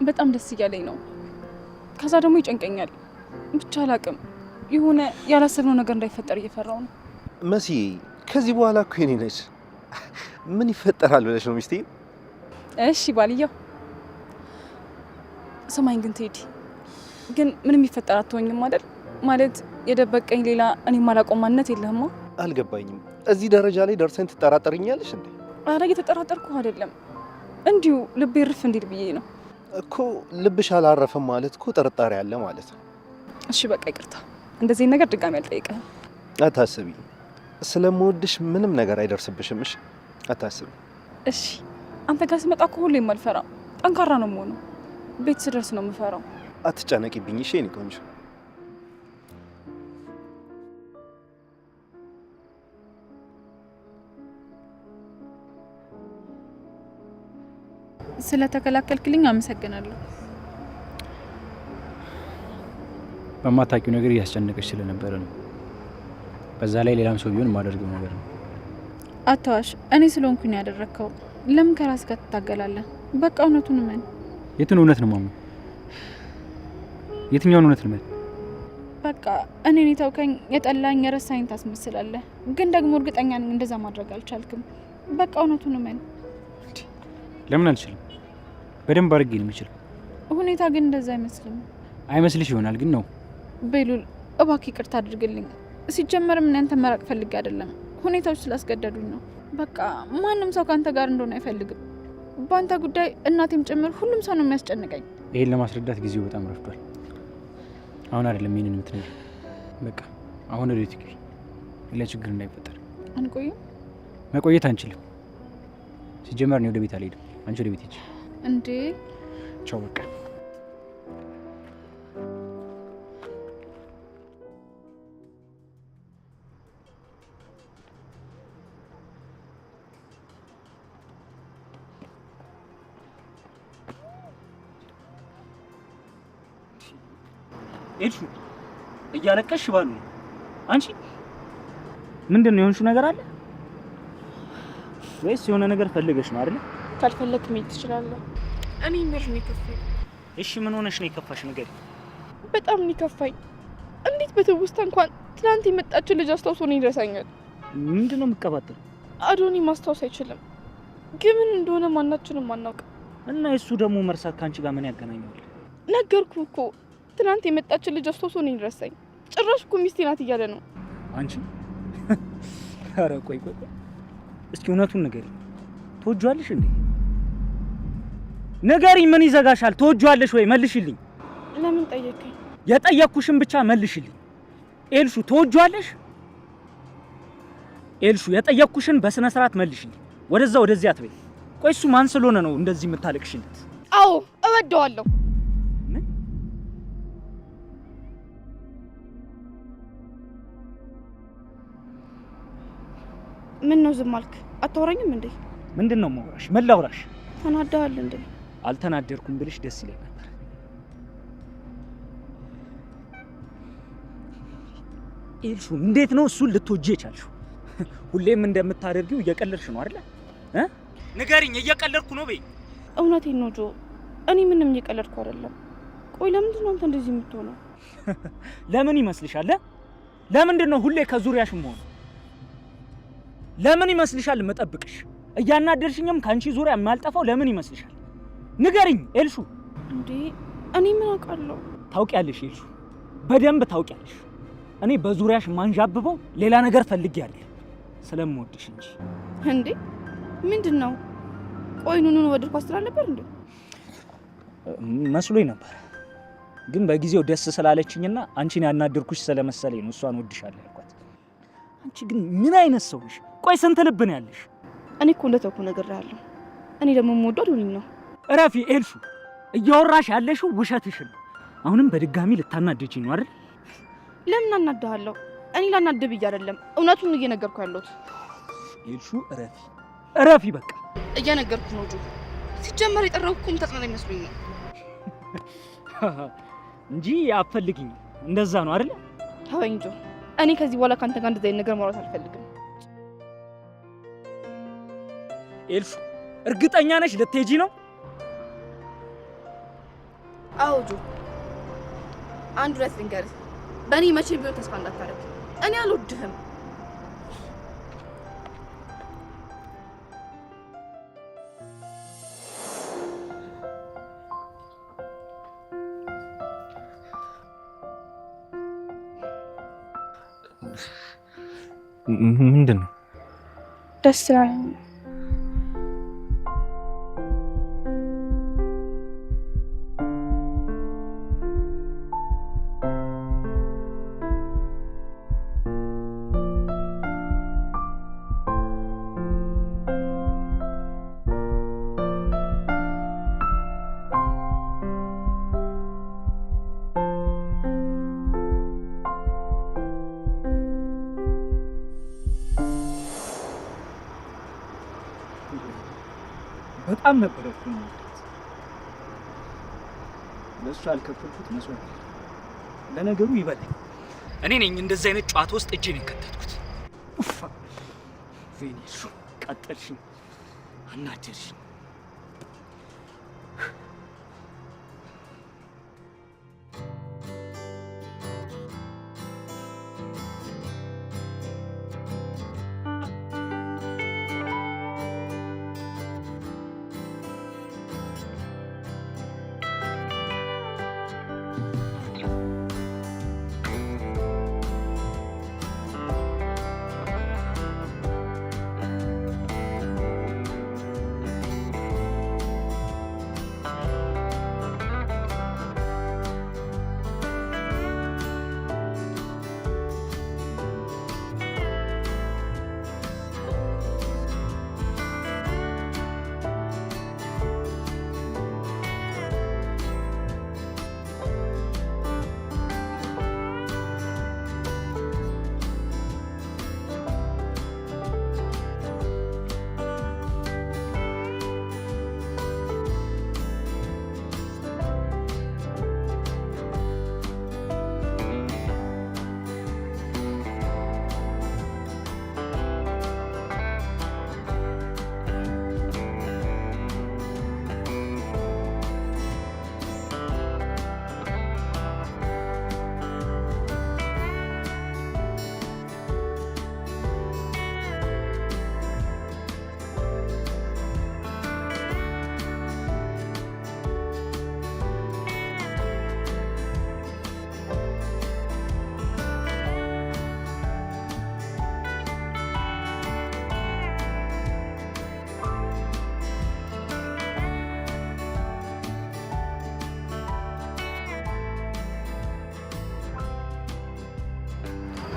በጣም ደስ እያለኝ ነው። ከዛ ደግሞ ይጨንቀኛል። ብቻ አላቅም፣ የሆነ ያላሰብነው ነገር እንዳይፈጠር እየፈራው ነው። መሲ፣ ከዚህ በኋላ እኮ የኔ ነች። ምን ይፈጠራል ብለሽ ነው ሚስቴ? እሺ ባልየው፣ ስማኝ ግን ቴዲ፣ ግን ምንም ይፈጠር አትሆኝም አይደል? ማለት የደበቀኝ ሌላ እኔ የማላውቀው ማንነት የለህማ? አልገባኝም። እዚህ ደረጃ ላይ ደርሰን ትጠራጠርኛለሽ እንዴ? ኧረ እየተጠራጠርኩ አይደለም፣ እንዲሁ ልቤ እርፍ እንዲል ብዬ ነው። እኮ ልብሽ አላረፈም ማለት እኮ ጥርጣሬ አለ ማለት ነው። እሺ በቃ ይቅርታ፣ እንደዚህ ነገር ድጋሚ አልጠይቅህም። አታስቢ፣ ስለምወድሽ ምንም ነገር አይደርስብሽም። እሺ አታስቢ። እሺ አንተ ጋር ስመጣ እኮ ሁሌም አልፈራም፣ ጠንካራ ነው የምሆነው። ቤት ስደርስ ነው የምፈራው። አትጨነቂብኝ እሺ የኔ ቆንጆ። ስለተከላከልክልኝ አመሰግናለሁ። በማታውቂው ነገር እያስጨነቀች ስለነበረ ነው። በዛ ላይ ሌላም ሰው ቢሆን የማደርገው ነገር ነው። አታዋሽ፣ እኔ ስለሆንኩኝ ነው ያደረግከው። ለምን ከራስ ጋር ትታገላለህ? በቃ እውነቱን እመን። የቱን እውነት ነው ማመን? የትኛውን እውነት ልመን? በቃ እኔን የተውከኝ የጠላኝ የረሳኝ ታስመስላለህ፣ ግን ደግሞ እርግጠኛ ነኝ እንደዛ ማድረግ አልቻልክም። በቃ እውነቱን እመን። ለምን አልችልም? በደንብ አድርጌ ነው የምችለው። ሁኔታ ግን እንደዛ አይመስልም። አይመስልሽ ይሆናል ግን ነው። ቤሉል እባክህ ይቅርታ አድርግልኝ። ሲጀመርም እኔ አንተን መራቅ ፈልጌ አይደለም፣ ሁኔታዎች ስላስገደዱኝ ነው። በቃ ማንም ሰው ከአንተ ጋር እንደሆነ አይፈልግም። በአንተ ጉዳይ እናቴም ጭምር ሁሉም ሰው ነው የሚያስጨንቀኝ። ይሄን ለማስረዳት ጊዜው በጣም ረፍዷል። አሁን አይደለም ይሄንን የምትነግሪኝ። በቃ አሁን ወደ ቤት ግቢ፣ ሌላ ችግር እንዳይፈጠር። አንቆይም? መቆየት አንችልም። ሲጀመር እኔ ወደ ቤት አልሄድም፣ አንቺ ወደ ቤት ሂጂ። እንዴ ቻው በቃ። ኤልሹ እያለቀሽ ባሉ ነው። አንቺ ምንድን ነው የሆንሽው ነገር አለ ወይስ የሆነ ነገር ፈልገሽ ነው አይደለ? ካልፈለክ መሄድ ትችላለህ። እኔ ምር ነው የከፋኝ። እሺ ምን ሆነሽ ነው የከፋሽ? ንገሪኝ። በጣም ነው የከፋኝ። እንዴት በትውስታ እንኳን ትናንት የመጣችን ልጅ አስታውሶ ነው ይረሳኛል። ምንድን ነው የምትቀባጥረው? አዶኒ ማስታወስ አይችልም፣ ግን ምን እንደሆነ ማናችንም አናውቅም። እና የእሱ ደግሞ መርሳት ከአንቺ ጋር ምን ያገናኘዋል? ነገርኩ እኮ ትናንት የመጣችን ልጅ አስታውሶ ነው ይረሳኝ። ጭራሽ እኮ ሚስቴ ናት እያለ ነው። አንቺ ኧረ ቆይ ቆይ ቆይ፣ እስኪ እውነቱን ንገሪኝ። ትወጂዋለሽ እንዴ? ንገሪኝ። ምን ይዘጋሻል? ትወጂዋለሽ ወይ? መልሽልኝ። ለምን ጠየከኝ? የጠየቅኩሽን ብቻ መልሽልኝ። ኤልሹ ትወጂዋለሽ? ኤልሹ የጠየቅኩሽን በስነ ስርዓት መልሽልኝ። ወደዛ ወደዚያ አትበይ። ቆይ እሱ ማን ስለሆነ ነው እንደዚህ የምታለቅሽለት? አዎ እወደዋለሁ። ምን? ምን ነው ዝም አልክ? አታወራኝም እንዴ? ምንድን ነው የማወራሽ? ምን ላውራሽ? ተናደሃል እንዴ? አልተናደርኩም ብልሽ ደስ ይለኝ ነበር። ኤልሹ እንዴት ነው እሱን ልትወጂ የቻልሽው? ሁሌም እንደምታደርጊው እየቀለድሽ ነው አይደለ? እ ንገሪኝ፣ እየቀለድኩ ነው በይ። እውነቴን ነው ጆ፣ እኔ ምንም እየቀለድኩ አይደለም። ቆይ ለምንድን ነው አንተ እንደዚህ የምትሆነው? ለምን ይመስልሻል? ለምንድን ነው ሁሌ ከዙሪያሽ የምሆነው? ለምን ይመስልሻል የምጠብቅሽ? እያናደድሽኝም ከአንቺ ዙሪያ የማልጠፋው ለምን ይመስልሻል? ንገሪኝ ኤልሹ። እንዴ እኔ ምን አውቃለሁ? ታውቂያለሽ ኤልሹ፣ በደንብ ታውቂያለሽ። እኔ በዙሪያሽ ማንዣብበው ሌላ ነገር ፈልጌ አይደለም፣ ስለምወድሽ እንጂ። እንዴ ምንድን ነው? ቆይ ኑኑን ወደድኳት ስትል አልነበር እንዴ? መስሎኝ ነበር፣ ግን በጊዜው ደስ ስላለችኝና አንቺን ያናደርኩሽ ስለመሰለኝ ነው እሷን ወድሻለሁ ያልኳት። አንቺ ግን ምን አይነት ሰው ነሽ? ቆይ ስንት ልብ ነው ያለሽ? እኔ እኮ እንደተውኩ ነግሬሃለሁ። እኔ ደግሞ የምወደው አዶኒን ነው። እረፊ ኤልሹ፣ እያወራሽ ያለሽው ውሸትሽን ነው። አሁንም በድጋሚ ልታናድጂኝ ነው አይደል? ለምን አናድሃለሁ? እኔ ላናድህ ብዬ አይደለም፣ እውነቱን እየነገርኩ ያለሁት። ኤልሹ እረፊ፣ እረፊ በቃ። እየነገርኩ ነው ጆ። ሲጀመር የጠራሁህ እኮ የምታጽናናኝ መስሎኝ ነው። እንጂ አትፈልጊኝም። እንደዛ ነው አይደል? ተወኝ ጆ። እኔ ከዚህ በኋላ ከአንተ ጋር እንደዚህ አይነት ነገር ማውራት አልፈልግም። ኤልሹ እርግጠኛ ነሽ ልትሄጂ ነው? አዎ ጆ፣ አንድ ሁለት ልንገርህ፣ በእኔ መቼም ቢሆን ተስፋ እንዳታደርግ። እኔ አልወድህም። ምንድን ነው? ደስ ስላለኝ ነው። በጣም ነበረ እኮ የምወዳት። ለእሱ ያልከፈልኩት መስዋዕት የለም። ለነገሩ ይበላኝ። እኔ ነኝ እንደዚህ አይነት ጨዋታ ውስጥ እጄን የከተትኩት። ኡፋ! ወይኔ እሱ ቀጠልሽኝ፣ አናደድሽኝ።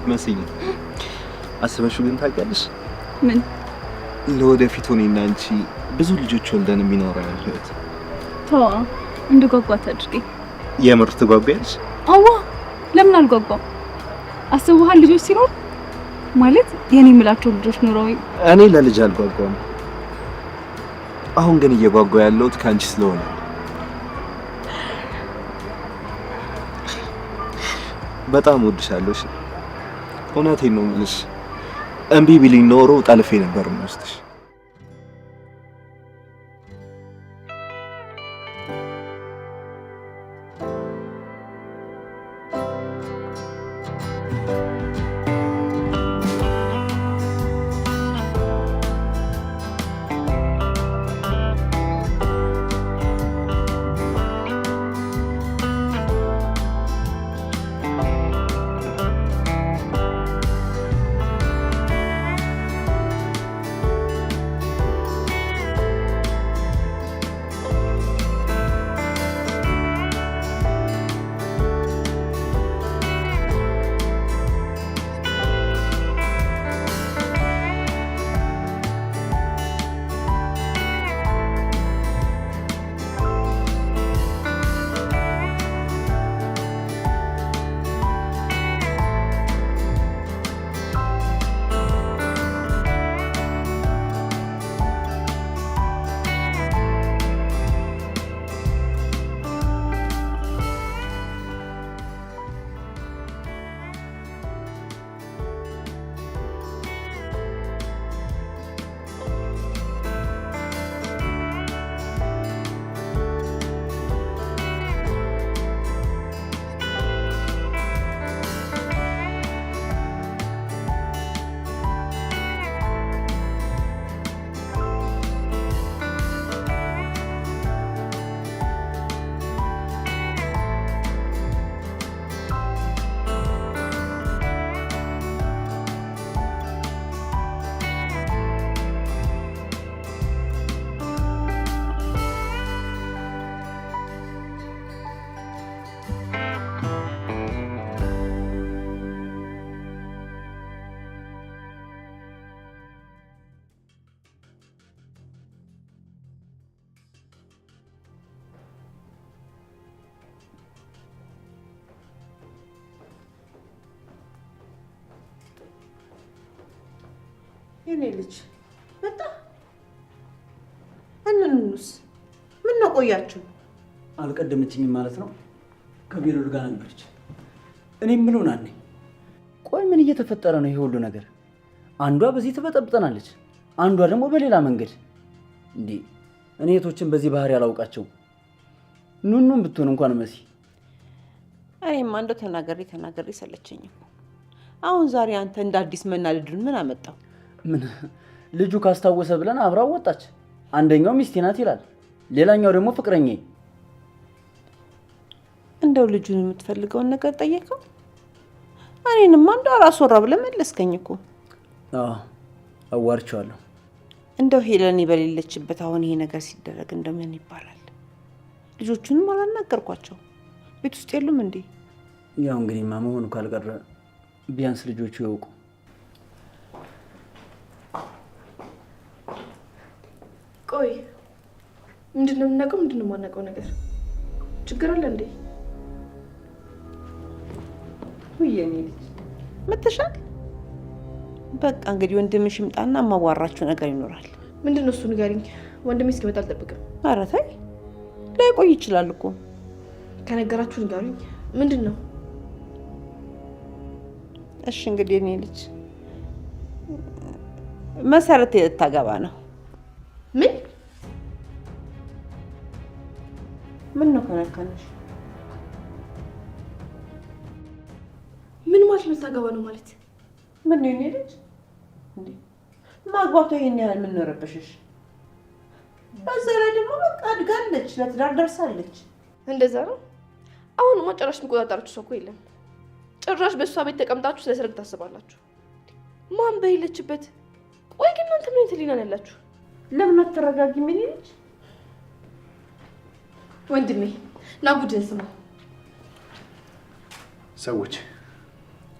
መስዬ አስበሽው ግን ታውቂያለሽ? ምን? ለወደፊቱ እኔና አንቺ ብዙ ልጆች ወልደን የሚኖረን ህይወት። ተዋ፣ እንድጓጓ አታድርገኝ። የምር ትጓጓያለሽ? አዋ፣ ለምን አልጓጓም? አስበሃል? ልጆች ሲኖር ማለት የኔ የምላቸው ልጆች ኖረው። እኔ ለልጅ አልጓጓም። አሁን ግን እየጓጓ ያለሁት ከአንቺ ስለሆነ በጣም እወድሻለሁ። እሺ፣ እውነቴን ነው የምልሽ። እምቢ ቢልኝ ኖሮ ጠልፌ ነበር የምወስድሽ። የኔ ልጅ መጣ። እንንኑስ ምን ነው ቆያችሁ? አልቀደመችኝም ማለት ነው። ከቢሮል ጋር ነበረች። እኔ የምለው ናኔ፣ ቆይ ምን እየተፈጠረ ነው ይሄ ሁሉ ነገር? አንዷ በዚህ ትበጠብጠናለች፣ አንዷ ደግሞ በሌላ መንገድ። እንዴ እኔ እህቶችን በዚህ ባህሪ አላውቃቸውም። ኑኑም ብትሆን እንኳን መሲ። እኔማ እንደው ተናገሬ ተናገሬ ሰለቸኝ እኮ። አሁን ዛሬ አንተ እንደ አዲስ መናደዱን ምን አመጣው? ምን ልጁ ካስታወሰ ብለን አብራው ወጣች። አንደኛው ሚስቴ ናት ይላል፣ ሌላኛው ደግሞ ፍቅረኛዬ። እንደው ልጁን የምትፈልገውን ነገር ጠየቀው? እኔንማ እንደው አራስወራ ብለህ መለስከኝ እኮ። አዎ አዋርቼዋለሁ። እንደው ሄለን በሌለችበት አሁን ይሄ ነገር ሲደረግ እንደው ምን ይባላል? ልጆቹንም አላናገርኳቸው። ቤት ውስጥ የሉም እንዴ? ያው እንግዲህማ መሆኑ ካልቀረ ቢያንስ ልጆቹ ይወቁ። ቆይ ምንድን ነው የምናውቀው? ምንድን ነው የማናውቀው ነገር? ችግር አለ እንዴ? ውይ የኔ ልጅ መተሻል። በቃ እንግዲህ ወንድምሽ ይምጣና የማዋራችሁ ነገር ይኖራል። ምንድን ነው እሱ ንገሪኝ። ወንድሜ እስኪመጣ አልጠብቅም። ኧረ ተይ፣ ላይቆይ ይችላል እኮ። ከነገራችሁ ንገሩኝ። ምንድን ነው? እሺ እንግዲህ የኔ ልጅ መሰረት ልታገባ ነው። ምን? ምን ነው ከነከነሽ? ምን ማለት ነው? ልታገባ ነው ማለት ምን ነው የኔ ልጅ? እንዴ ማግባቷ ይሄን ያህል ምን ነው ረበሸሽ? በዛ ላይ ደግሞ በቃ አድጋለች፣ ለትዳር ደርሳለች። እንደዛ ነው። አሁንማ ጭራሽ የሚቆጣጠራችሁ ሰው እኮ የለም። ጭራሽ በእሷ ቤት ተቀምጣችሁ ስለ ሰርግ ታስባላችሁ። ማን በሌለችበት። ቆይ ግን እናንተ ምን አይነት ህሊና ነው ያላችሁ? ለምን አትረጋጊም የኔ ልጅ? ወንድሜ ና ጉድህን ስማ። ሰዎች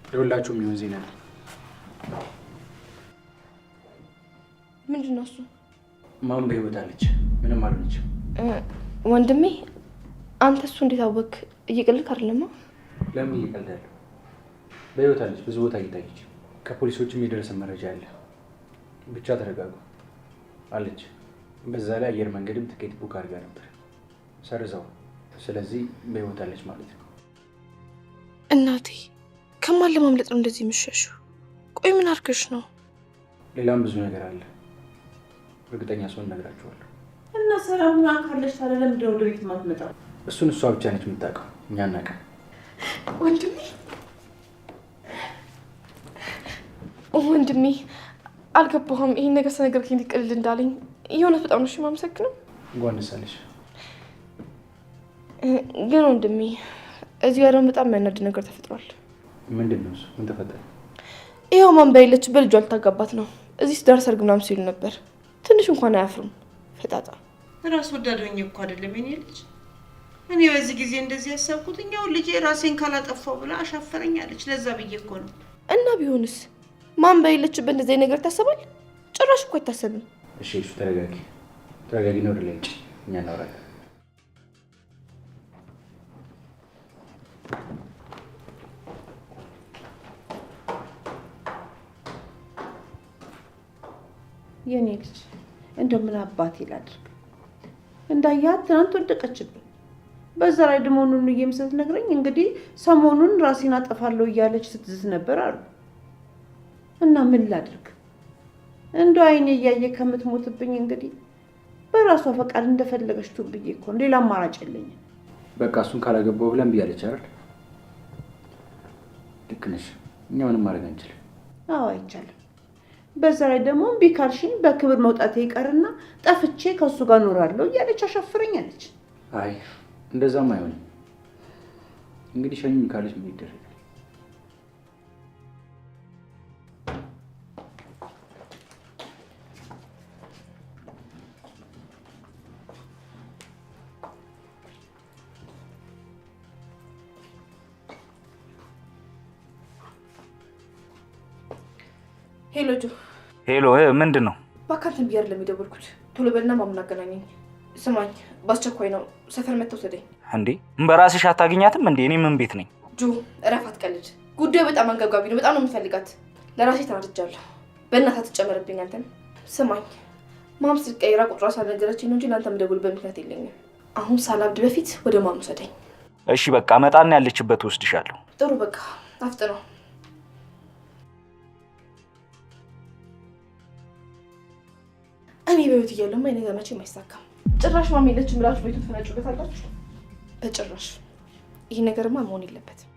ለሁላችሁም የሚሆን ዜና አለ። ምንድን ነው እሱ? ማን በህይወት አለች? ምንም አልሆነችም። ወንድሜ አንተ እሱ እንዴት አወክ? እየቀለድክ አይደለማ? ለምን እየቀልዳለሁ? በህይወት አለች፣ ብዙ ቦታ እየታየች፣ ከፖሊሶችም የደረሰ መረጃ አለ። ብቻ ተረጋጉ አለች። በዛ ላይ አየር መንገድም ትኬት book አድርጋ ነበር፣ ሰርዘው። ስለዚህ በህይወት አለች ማለት ነው። እናቴ ከማን ለማምለጥ ነው እንደዚህ የምትሸሺው? ቆይ ምን አድርገሽ ነው? ሌላም ብዙ ነገር አለ። እርግጠኛ ሰውን እነግራችኋለሁ። እና ሰላም ካለች ታዲያ ለምንድን ነው ወደ ቤት የማትመጣው? እሱን እሷ ብቻ ነች የምታውቀው፣ እኛ አናውቅም። ወንድሜ ወንድሜ አልገባህም። ይሄን ነገር ስነግርህ እንዴት ቅልል እንዳለኝ የእውነት በጣም ነው የማመሰግነው። እንኳን ደስ አለሽ። ግን ወንድሜ እዚህ ጋር ደግሞ በጣም የሚያናድድ ነገር ተፈጥሯል። ምንድን ነው እሱ? ምን ተፈጠረ? ይኸው ማን በሌለችበት ልጇ ልታጋባት ነው። እዚህ ትዳር ሰርግ ምናምን ሲሉ ነበር። ትንሽ እንኳን አያፍሩም። ፈጣጣ ራስ ወዳድ ሆኜ እኮ አይደለም የኔ ልጅ። እኔ በዚህ ጊዜ እንደዚህ ያሰብኩት እኛው ልጄ ራሴን ካላጠፋው ብላ አሻፈረኛለች። ለዛ ብዬ እኮ ነው። እና ቢሆንስ ማን በሌለችበት እንደዚህ ነገር ይታሰባል? ጭራሽ እኮ አይታሰብም። እሺ እሱ ተረጋጊ፣ ተረጋጊ ነው ወደ ላይ እንጂ እኛ እናወራለን። የኔ ልጅ እንደው ምን አባቴ ላድርግ? እንዳያት ትናንት ወደቀችብን። በዛ ላይ ደግሞ ኑኑዬም ስትነግረኝ እንግዲህ ሰሞኑን ራሴን አጠፋለሁ እያለች ስትዝት ነበር አሉ። እና ምን ላድርግ? እንደው አይኔ እያየ ከምትሞትብኝ እንግዲህ በራሷ ፈቃድ እንደፈለገች ትሁን ብዬ እኮ ነው። ሌላ አማራጭ የለኝም። በቃ እሱን ካላገባው ብለን ብያለች አይደል? ልክ ነሽ። እኛ ምንም ማድረግ አንችልም። አዎ አይቻልም። በዛ ላይ ደግሞ እምቢ ካልሽኝ በክብር መውጣቴ ይቀርና ጠፍቼ ከእሱ ጋር እኖራለሁ እያለች አሻፍረኛለች። አይ እንደዛም አይሆንም። እንግዲህ ሸኙኝ ካለች ምን ይደረጋል? Hello ጆ። Hello፣ ምንድን ነው? እባክህ አንተን ብዬ አይደለም የደወልኩት። ቶሎ በልና ማምን አገናኘኝ። ስማኝ፣ በአስቸኳይ ነው፣ ሰፈር መጥተው ውሰደኝ። እንዴ በራስሽ አታገኛትም እንዴ? እኔ ምን ቤት ነኝ? ጆ እረፍ፣ አትቀልድ። ጉዳዩ በጣም አንገብጋቢ ነው። በጣም ነው የምፈልጋት። ለራሴ ተናድጃለሁ። በእናትህ አትጨመርብኝ። አንተም ስማኝ፣ ማም ስልክ ቀይራ ቁጥሯ ሳልነገረችኝ ነው እንጂ ለአንተ የምደውልበት ምክንያት የለኝም። አሁን ሳላብድ በፊት ወደ ማም ውሰደኝ። እሺ በቃ መጣና ያለችበት ወስድሻለሁ። ጥሩ በቃ አፍጥነው። እኔ በህይወት እያለሁማ ይሄ ነገር መቼም አይሳካም። ጭራሽ ማም የለችም ብላችሁ ቤቱን ትፈነጩበታላችሁ? በጭራሽ። ይህ ነገርማ መሆን የለበትም።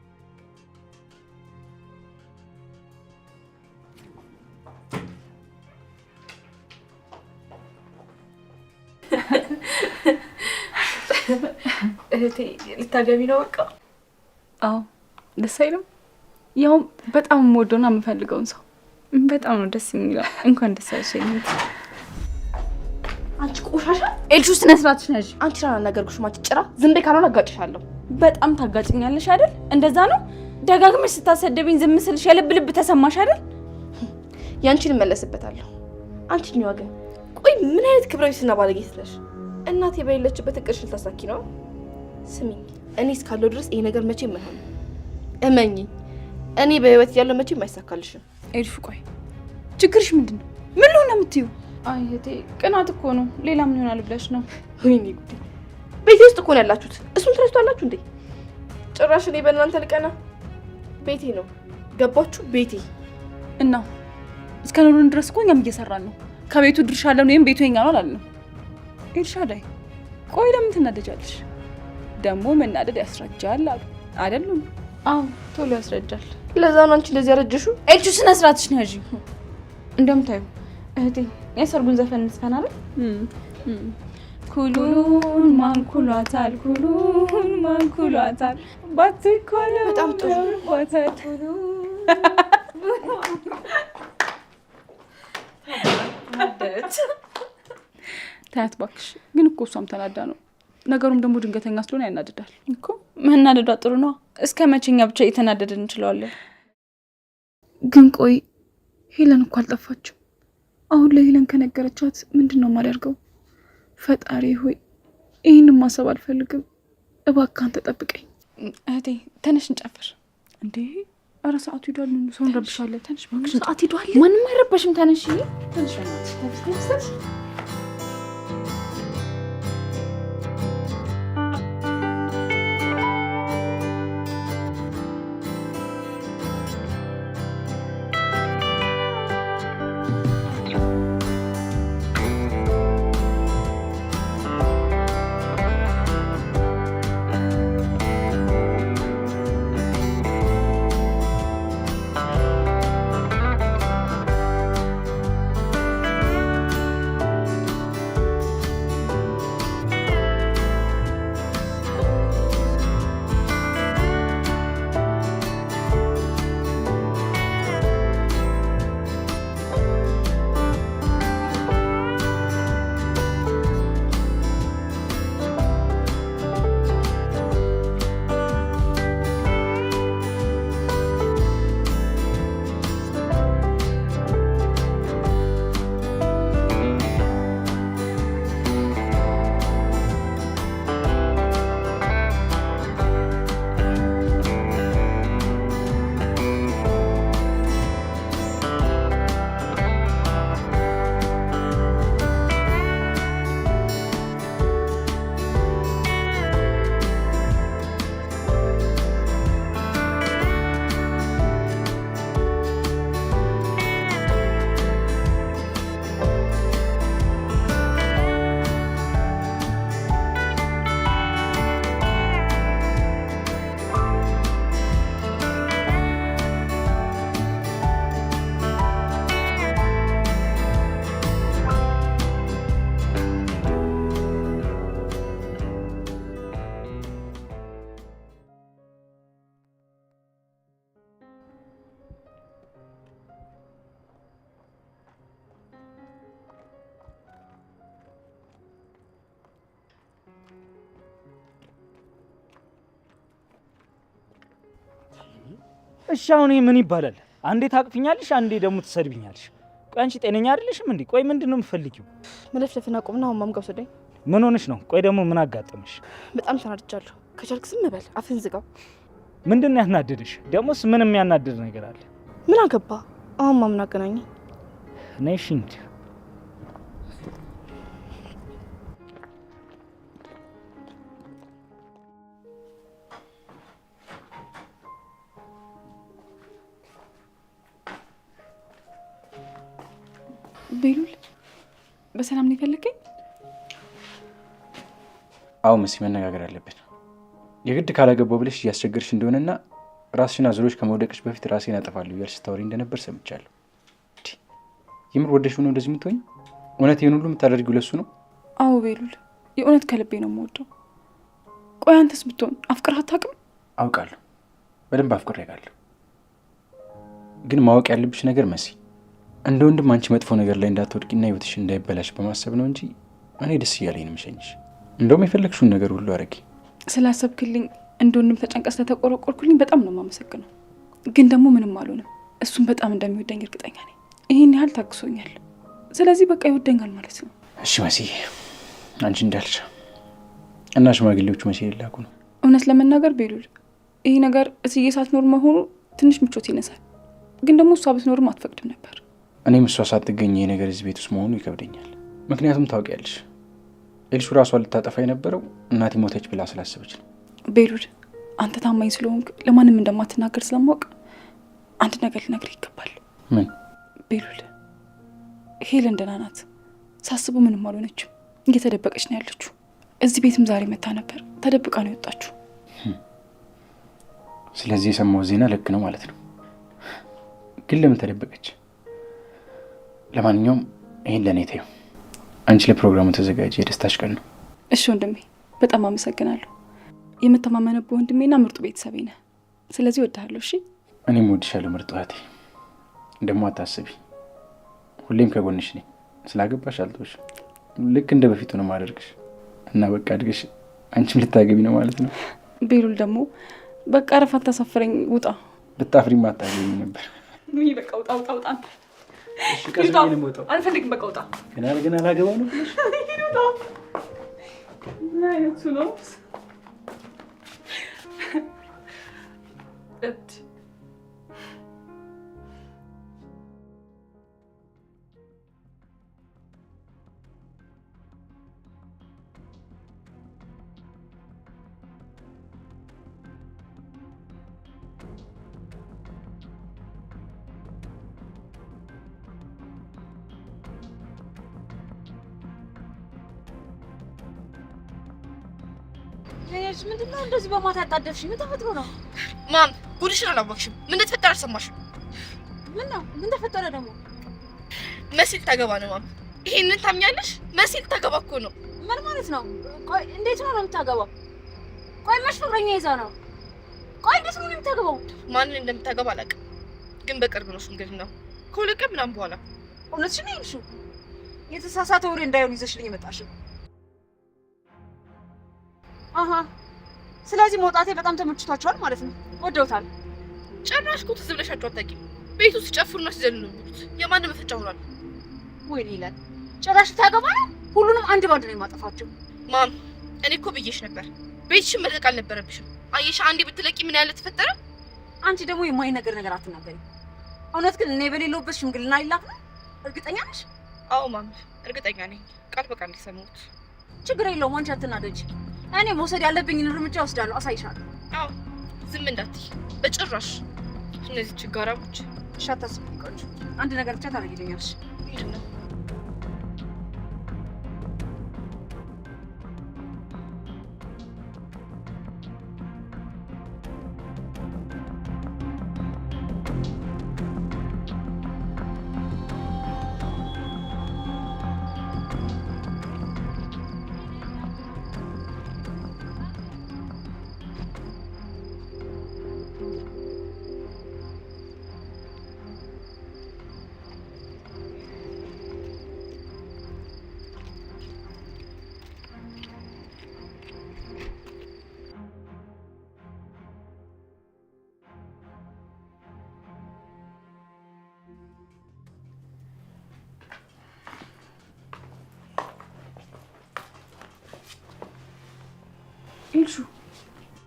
እህቴ ልታገቢ ነው? በቃ አዎ፣ ደስ አይልም? ያውም በጣም የምወደውና የምፈልገውን ሰው በጣም ነው ደስ የሚለው። እንኳን ደስ ያለሽ እህቴ። አንቺ ቆሻሻ ኤልሹ፣ ስነ ስርዓትሽ ነሽ። አንቺ አላናገርኩሽም። አንቺ ጭራ ዝም በይ፣ ካልሆነ አጋጭሻለሁ። በጣም ታጋጭኛለሽ አይደል? እንደዛ ነው። ደጋግመሽ ስታሰደብኝ ዝም ስልሽ የልብ ልብ ተሰማሽ አይደል? ያንቺን እመለስበታለሁ። አንቺኛዋ ግን ቆይ ምን አይነት ክብረ ቢስና ባለጌ ነሽ? እናቴ በሌለችበት እቅድሽን ልታሳኪ ነው? ስሚኝ፣ እኔ እስካለሁ ድረስ ይሄ ነገር መቼም አይሆንም። እመኚኝ፣ እኔ በህይወት እያለሁ መቼም አይሳካልሽም። ኤልሹ ቆይ ችግርሽ ምንድን ነው? ምን ልሆን ነው የምትይው? አይ እህቴ ቅናት እኮ ነው። ሌላ ምን ይሆናል ብለሽ ነው? ወይኔ ጉዴ! ቤቴ ውስጥ እኮ ነው ያላችሁት። እሱን ትረስቷላችሁ እንዴ? ጭራሽ እኔ በእናንተ ልቀና? ቤቴ ነው ገባችሁ? ቤቴ እና እስከ ኖርን ድረስ እኮ እኛም እየሰራን ነው። ከቤቱ ድርሻ አለን ወይም ቤቱ የኛ ነው አላልንም። ኤልሻዳይ ቆይ ለምን ትናደጃለሽ? ደግሞ መናደድ ያስረጃል አሉ አይደሉም? አዎ ቶሎ ያስረጃል። ለዛ ነው አንቺ እንደዚህ ያረጀሽው። ኤልሹ ስነ ስርዓትሽ ነው ያዢ። እንደምታዩ እህቴ የሰርጉን ዘፈን እንዝፈን አይደል? ኩሉን ማንኩሏታል፣ ኩሉን ማንኩሏታል፣ ባትኮለ በጣም ጥሩ ባታል። ታያት እባክሽ። ግን እኮ እሷም ተናዳ ነው። ነገሩም ደግሞ ድንገተኛ ስለሆነ ያናድዳል እኮ። መናደዷ ጥሩ ነው። እስከ መቼኛ ብቻ እየተናደድን እንችለዋለን? ግን ቆይ ሄለን እኮ አልጠፋችም። አሁን ለሄለን ከነገረቻት ምንድን ነው የማደርገው? ፈጣሪ ሆይ ይህንን ማሰብ አልፈልግም። እባክህ አንተ ጠብቀኝ። እህቴ ተነሽ እንጨፍር። እንዴ ኧረ ሰዓቱ ሂዷል። ሰው እንረብሻለን። ተነሽ እባክሽ። ሰዓት ሂዷል። ማንም አይረበሽም። ተነሽ ተነሽ ተነሽ። እሺ አሁን ይሄ ምን ይባላል? አንዴ ታቅፍኛለሽ፣ አንዴ ደግሞ ትሰድብኛለሽ። ቆይ አንቺ ጤነኛ አይደለሽም እንዴ? ቆይ ምንድን ነው የምትፈልጊው? መለፍለፍና ቁምና አሁን ማምጋ ውሰደኝ። ምን ሆነሽ ነው? ቆይ ደግሞ ምን አጋጠመሽ? በጣም ተናድጃለሁ። ከቻልክ ዝም በል፣ አፍህን ዝጋው። ምንድን ነው ያናደደሽ? ደግሞስ ምን የሚያናድድ ነገር አለ? ምን አገባ? አሁን ማምን አገናኘ? ነይ እሺ እንሂድ። ቤሉል በሰላም ነው የፈለገኝ? አዎ መሲ፣ መነጋገር አለብን። የግድ ካላገባው ብለሽ እያስቸገርሽ እንደሆነና ራስሽን አዙሮች ከመውደቅሽ በፊት ራሴን አጠፋለሁ እያልሽ ስታወሪ እንደነበር ሰምቻለሁ። የምር ወደሽው ነው እንደዚህ የምትሆኝ? እውነት ይህን ሁሉ የምታደርጊው ለሱ ነው? አዎ ቤሉል፣ የእውነት ከልቤ ነው የምወደው። ቆይ አንተስ ብትሆን አፍቅረህ አታውቅም? አውቃለሁ፣ በደንብ አፍቅሬ አውቃለሁ። ግን ማወቅ ያለብሽ ነገር መሲ፣ እንደ ወንድም አንቺ መጥፎ ነገር ላይ እንዳትወድቂና ህይወትሽ እንዳይበላሽ በማሰብ ነው እንጂ እኔ ደስ እያለኝ ነው የምሸኝሽ። እንደውም የፈለግሽውን ነገር ሁሉ አድርጊ። ስላሰብክልኝ እንደ ወንድም ተጨንቀህ ስለተቆረቆርኩልኝ በጣም ነው የማመሰግነው። ግን ደግሞ ምንም አልሆንም። እሱም በጣም እንደሚወደኝ እርግጠኛ ነኝ። ይህን ያህል ታግሶኛል። ስለዚህ በቃ ይወደኛል ማለት ነው። እሺ መሲ፣ አንቺ እንዳልሽ እና ሽማግሌዎቹ መቼ ሊላኩ ነው? እውነት ለመናገር ቤሉል፣ ይህ ነገር እስዬ ሳትኖር መሆኑ ትንሽ ምቾት ይነሳል። ግን ደግሞ እሷ ብትኖርም አትፈቅድም ነበር። እኔም እሷ ሳትገኝ ይሄ ነገር እዚህ ቤት ውስጥ መሆኑ ይከብደኛል። ምክንያቱም ታውቂያለሽ ኤልሹ ራሷን ልታጠፋ የነበረው እናቴ ሞተች ብላ ስላሰበች ነው። ቤሉል፣ አንተ ታማኝ ስለሆንክ ለማንም እንደማትናገር ስለማወቅ አንድ ነገር ልነግርህ ይገባል። ምን? ቤሉል፣ ሄለን ደህና ናት። ሳስበው ምንም አልሆነችም። እየተደበቀች ነው ያለችው። እዚህ ቤትም ዛሬ መታ ነበር። ተደብቃ ነው የወጣችው። ስለዚህ የሰማው ዜና ልክ ነው ማለት ነው። ግን ለምን ተደበቀች? ለማንኛውም ይሄን ለእኔ ተይው። አንቺ ለፕሮግራሙ ተዘጋጅ። የደስታሽ ቀን ነው። እሺ ወንድሜ፣ በጣም አመሰግናለሁ። የምተማመንብህ ወንድሜና ምርጡ ቤተሰቤ ነህ። ስለዚህ እወድሃለሁ። እሺ። እኔም እወድሻለሁ ምርጡ እህቴ። ደግሞ አታስቢ፣ ሁሌም ከጎንሽ ነኝ። ስላገባሽ አልተውሽም። ልክ እንደ በፊቱ ነው የማደርግሽ። እና በቃ አድገሽ አንቺም ልታገቢ ነው ማለት ነው። ቤሉል ደግሞ በቃ ረፍ፣ አታሳፍረኝ። ውጣ። ብታፍሪም አታገቢ ነበር። በቃ ውጣ፣ ውጣ፣ ውጣ። አልፈልግም። በቃ ውጣ። ገና ገና ላገባው ነው ብለሽ ምን አይነቱ ነው? እብድ። ምንድን ነው እንደዚህ በማታ ያጣደፍሽ? ምን ተፈጥሮ ነው? ማም ጉድሽን አላወቅሽም። ምን እንደተፈጠረ አልሰማሽም? ምን ነው? ምን ተፈጠረ ደግሞ? መሲ ልታገባ ነው ማም። ይሄንን ታምኛለሽ? መሲ ልታገባ እኮ ነው። ምን ማለት ነው? ቆይ እንዴት ነው የምታገባው? ቆይ መች ፍቅረኛ ይዛ ነው? ቆይ እንዴት ነው የምታገባው? ማንን እንደምታገባ አላውቅም፣ ግን በቅርብ ነው ሽምግልናው፣ ከሁለት ቀን ምናምን በኋላ። እውነትሽን ነው የሄድሽው? የተሳሳተ ወሬ እንዳይሆን ይዘሽልኝ የመጣሽው። አሃ ስለዚህ መውጣቴ በጣም ተመችቷቸዋል ማለት ነው። ወደውታል። ጭራሽ እኮ ትዝ ብለሻቸው አታውቂም። ቤቱ ሲጨፍሩና ሲዘሉ ነው የሚሉት። የማንም መፈጫ ሆኗል። ወይኔ ይላል ጭራሽ ታገባ ነው። ሁሉንም አንድ ባንድ ነው የማጠፋቸው። ማም እኔ እኮ ብዬሽ ነበር፣ ቤትሽን መልቀቅ አልነበረብሽም። አየሽ አንዴ ብትለቂ ምን ያህል ተፈጠረ። አንቺ ደግሞ የማይነገር ነገር አትናገሪ። እውነት ግን እኔ በሌለሁበት ሽምግልና ሊላክ ነው? እርግጠኛ ነሽ? አዎ ማም እርግጠኛ ነኝ። ቃል በቃል የሰማሁት። ችግር የለውም አንቺ አትናደጂ። እኔ መውሰድ ያለብኝን እርምጃ ወስዳለሁ፣ አሳይሻለሁ። አዎ ዝም እንዳትይ በጭራሽ። እነዚህ ችጋራሞች። እሺ አታስቢ ቆንጆ፣ አንድ ነገር ብቻ ታደርጊልኛለሽ። ምንድን ነው? ኤልሹ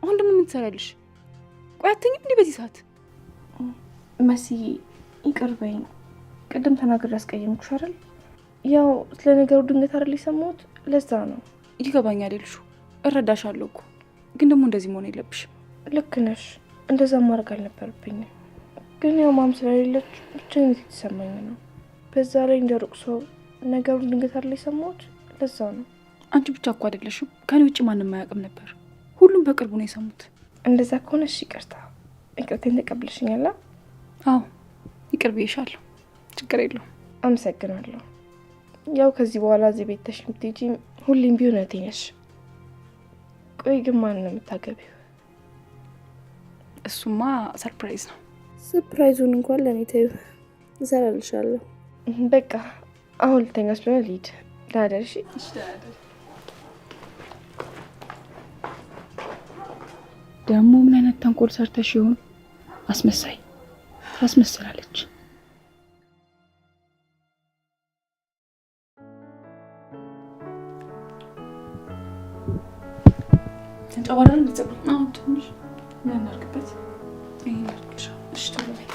አሁን ደግሞ ምን ትሰሪያለሽ? ቆይ አትተኝም እንዴ በዚህ ሰዓት? መስዬ ይቅር በይኝ። ቅድም ተናግሬ ያስቀየምኩሽ አይደል? ያው ስለ ነገሩ ድንገት አይደል የሰማሁት፣ ለዛ ነው። ይገባኛል ኤልሹ፣ እረዳሻለሁ እኮ ግን ደግሞ እንደዚህ መሆን የለብሽም። ልክ ነሽ፣ እንደዛ ማድረግ አልነበረብኝም። ግን ያው mom ስለሌለች ብቸኝነት የተሰማኝ ነው። በዛ ላይ እንደ ሩቅ ሰው ነገሩን ድንገት አይደል የሰማሁት፣ ለዛ ነው። አንቺ ብቻ እኮ አይደለሽም፣ ከኔ ውጭ ማንም አያውቅም ነበር። ሁሉም በቅርቡ ነው የሰሙት። እንደዛ ከሆነ እሺ፣ ይቅርታ። ይቅርታዬን ተቀብለሽኛል? አዎ ይቅር ብዬሻለሁ፣ ችግር የለውም። አመሰግናለሁ። ያው ከዚህ በኋላ እዚህ ቤት ተሽ የምትሄጂ ሁሌም ቢሆን እህቴ ነሽ። ቆይ ግን ማን ነው የምታገቢው? እሱማ surprise ነው። Surprise ኡን እንኳን ለእኔ ተይው፣ እሰራልሻለሁ። በቃ አሁን ልተኛ ስለሆነ ልሂድ። ደህና ደር። እሺ ደግሞ ምን አይነት ተንኮል ሰርተሽ ይሆን? አስመሳይ ታስመስላለች። ተንጨባራል እንዴ ፀጉር? አዎ ትንሽ ምን እናድርግበት? ይሄን አድርግልሻ። እሺ ቶሎ በይ።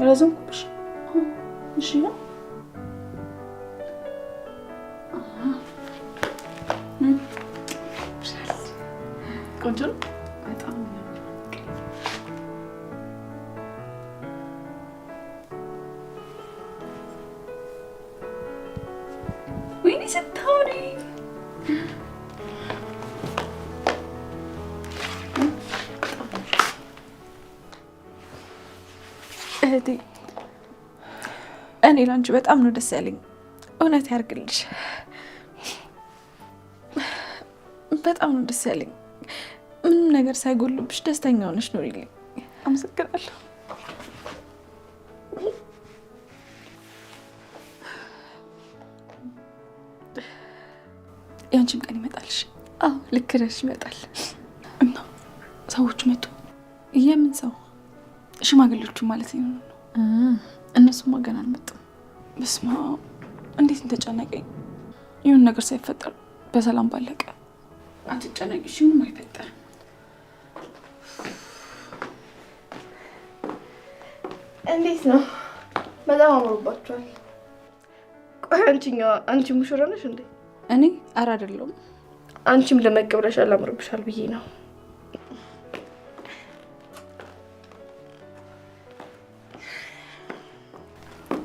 ረዘምኩብሽ? እሺ ቆንጆ ነው በጣም። ወይኔ ስታምሪ! እህቴ እኔ ላንቺ በጣም ነው ደስ ያለኝ። እውነት ያርግልሽ። በጣም ነው ደስ ያለኝ። ምንም ነገር ሳይጎልብሽ ደስተኛ ሆነሽ ኑሪልኝ። አመሰግናለሁ። ያንቺም ቀን ይመጣልሽ። አዎ ልክ ነሽ፣ ይመጣል። እና ሰዎቹ መጡ። የምን ሰው? ሽማግሌዎቹ ማለት ነው። እነሱማ ገና አልመጡም። በስመ አብ እንዴት እንደጨነቀኝ። ይሁን ነገር ሳይፈጠር በሰላም ባለቀ። አትጨነቂ፣ እሺ? ምንም አይፈጠርም። እንዴት ነው? በጣም አምሮባችኋል። ቆይ አንቺኛዋ፣ አንቺ ሙሽራ ነሽ እንዴ? እኔ ኧረ አይደለሁም። አንቺም ደመቅ ብለሻል፣ አምሮብሻል ብዬ ነው።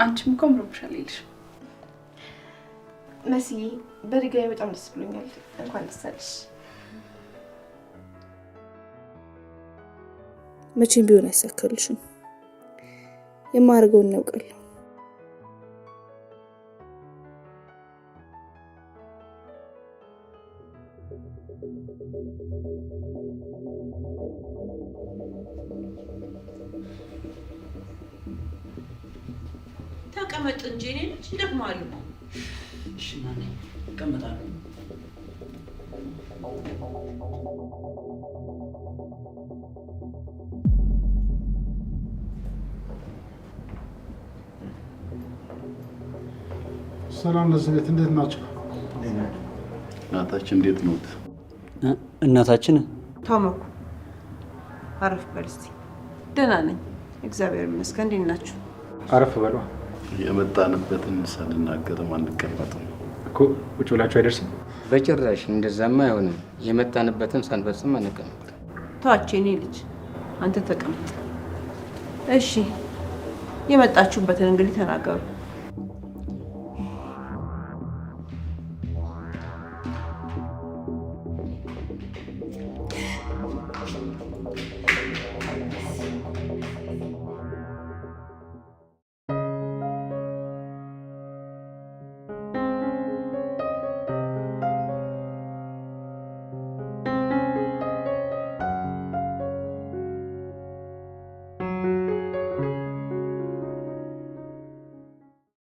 አንቺም እኮ አምሮብሻል ይልሽ መስዬ። በድጋሚ በጣም ደስ ብሎኛል። እንኳን ደስ አለሽ። መቼም ቢሆን አይሳካልሽም። የማደርገውን እናውቃለሁ። ተቀመጥ እንጂ እኔ ልጅ ይደክማል እኮ። እሺ ናኔ እቀመጣለሁ። ሰላም ለዚህ ቤት እንዴት ናቸው? እናታችን እንዴት ነዎት? እናታችን ታመኩ አረፍ በል እስቲ። ደህና ነኝ እግዚአብሔር ይመስገን። እንዴት ናችሁ? አረፍ በሏ። የመጣንበትን ሳንናገርም አንቀመጥም እኮ። ቁጭ ብላችሁ አይደርስም? በጭራሽ እንደዛማ አይሆንም። የመጣንበትን ሳንፈጽም አንቀመጥም። ተዋቸው የኔ ልጅ፣ አንተ ተቀመጥ። እሺ የመጣችሁበትን እንግዲህ ተናገሩ።